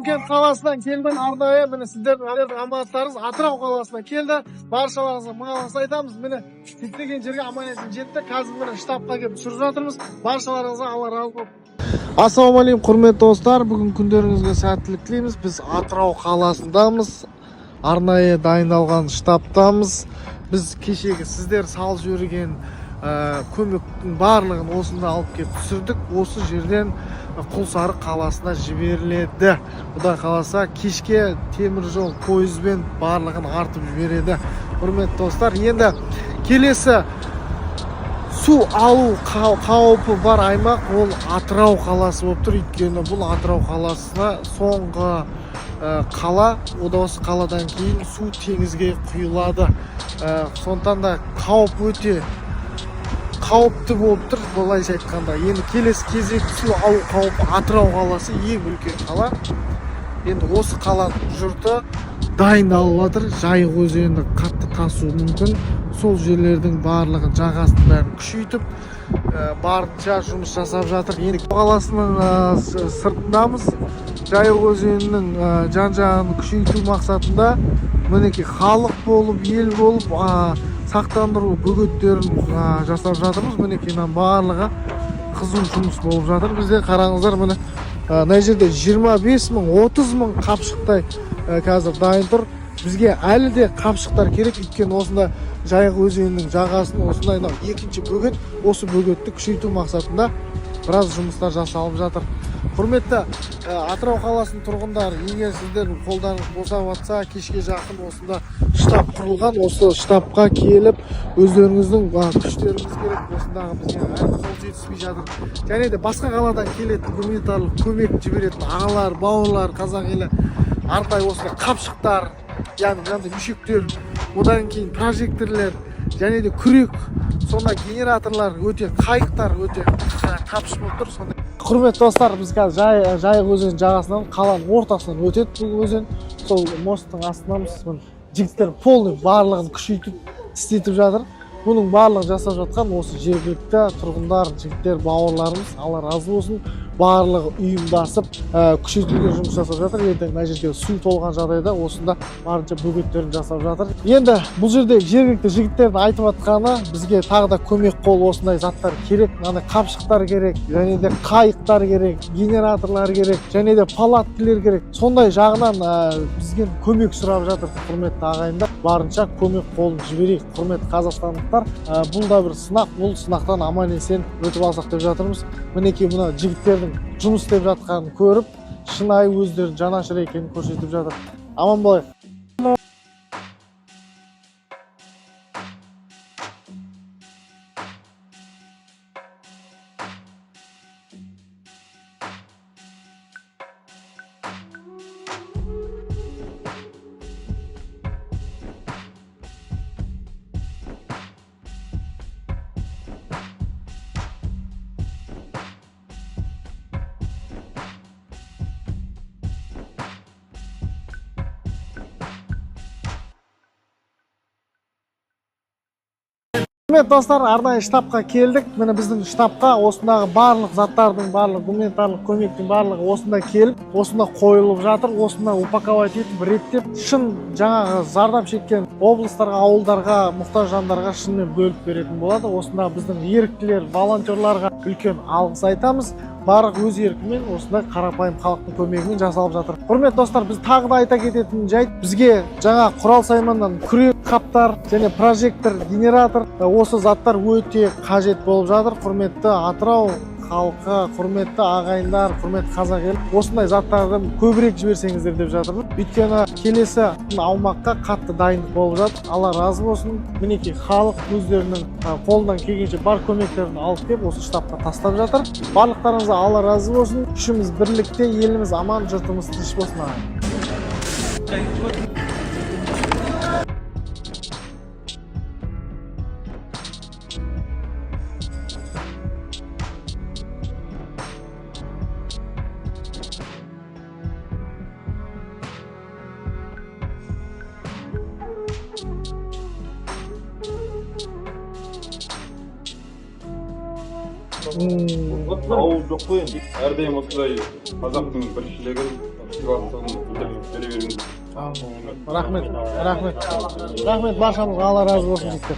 Шымкент қаласынан келген арнайы міне сіздердің аманаттарыңыз Атырау қаласына келді. Баршаларыңызға мың алғыс айтамыз. Міне діттеген жерге аман есен жетті. Қазір міне штабқа келіп түсіріп жатырмыз. Баршаларыңызға Алла разы болсын. Ассалаумағалейкум, құрметті достар. Бүгін күндеріңізге сәттілік тілейміз. Біз Атырау қаласындамыз. Арнайы дайындалған штабтамыз. Біз кешегі сіздер салып жіберген көмектің барлығын осында алып келіп түсірдік. Осы жерден Құлсары қаласына жіберіледі. Құдай қаласа, кешке темір жол пойызбен барлығын артып жібереді. Құрметті достар, енді келесі су алу қаупі бар аймақ ол Атырау қаласы болып тұр. Өйткені бұл Атырау қаласына соңғы қала, ода осы қаладан кейін су теңізге құйылады. Сондықтан да қауіп өте қауіпті болып тұр, былайша айтқанда. Енді келесі кезек су алу қаупі Атырау қаласы, ең үлкен қала. Енді осы қаланың жұрты дайындалып жатыр. Жайық өзені қатты тасуы мүмкін. Сол жерлердің барлығын, жағасын бәрін күшейтіп, барынша жұмыс жасап жатыр. Енді қаласының сыртындамыз. Жайық өзенінің жан жағын күшейту мақсатында мінекей халық болып, ел болып, сақтандыру бөгеттерін жасап жатырмыз. Мінекей мынаның барлығы қызу жұмыс болып жатыр бізде. Қараңыздар, міне, мына жерде 25 мың, 30 мың қапшықтай қазір дайын тұр. Бізге әлі де қапшықтар керек, өйткені осында Жайық өзенінің жағасын осындай мынау екінші бөгет, осы бөгетті күшейту мақсатында біраз жұмыстар жасалып жатыр. Құрметті Атырау қаласының тұрғындары, егер сіздердің қолдарыңыз босап жатса, кешке жақын осында штаб құрылған. Осы штабқа келіп өздеріңіздің күштеріңіз керек. Осындағы бізге әлі қол жетіспей жатыр. Және де басқа қаладан келетін гуманитарлық көмек жіберетін ағалар, бауырлар, қазақ елі арнайы осындай қапшықтар, яғни мынандай мүшектер, одан кейін прожекторлер және де күрек, сондай генераторлар, өте қайықтар өте тапшы болып тұр. Сондай құрметті достар, біз қазір Жайық өзенінің жағасынан, қаланың ортасынан өтеді бұл өзен, сол мосттың астындамыз. Міне, жігіттер полный барлығын күшейтіп істетіп жатыр. Бұның барлығын жасап жатқан осы жергілікті тұрғындар, жігіттер, бауырларымыз, Алла разы болсын. Барлығы ұйымдасып, күшейтілген жұмыс жасап жатыр. Ертең мына жерде су толған жағдайда осында барынша бөгеттерін жасап жатыр. Енді бұл жерде жергілікті жігіттердің айтып жатқаны, бізге тағы да көмек қол, осындай заттар керек, мынандай қапшықтар керек, және де қайықтар керек, генераторлар керек, және де палаткілер керек. Сондай жағынан бізге көмек сұрап жатыр. Құрметті ағайындар, барынша көмек қолын жіберейік. Құрметті қазақстандықтар, бұл да бір сынақ, бұл сынақтан аман есен өтіп алсақ деп жатырмыз. Мінекей, мына жігіттердің жұмыс істеп жатқанын көріп, шынайы өздерінің жанашыр екенін көрсетіп жатыр. Аман болайық. Құрметті достар, арнайы штабқа келдік. Міне, біздің штабқа осындағы барлық заттардың барлығы, гуманитарлық көмектің барлығы осында келіп, осында қойылып жатыр. Осында упаковать етіп, реттеп, шын жаңағы зардап шеккен облыстарға, ауылдарға, мұқтаж жандарға шынымен бөліп беретін болады. Осында біздің еріктілер, волонтерларға үлкен алғыс айтамыз. Барлық өз еркімен осындай қарапайым халықтың көмегімен жасалып жатыр. Құрметті достар, біз тағы да айта кететін жайт, бізге жаңа құрал сайманнан күрек, қаптар және прожектор, генератор, осы заттар өте қажет болып жатыр. Құрметті Атырау халқы, құрметті ағайындар, құрметті қазақ елі, осындай заттарды көбірек жіберсеңіздер деп жатырмын. Өйткені келесі аумаққа қатты дайындық болып жатыр. Алла разы болсын. Мінекей, халық өздерінің қолынан келгенше бар көмектерін алып келіп осы штабқа тастап жатыр. Барлықтарыңызға Алла разы болсын. Күшіміз бірлікте, еліміз аман, жұртымыз тыныш болсын, ағайын. Ауыл жоқ қой енді. Әрдайым осындай қазақтың біріншілігін, Сыйластығын білдіріп бере беріңіз. Рахмет, рахмет, рахмет. Баршамызға Алла разы болсын, жігіттер.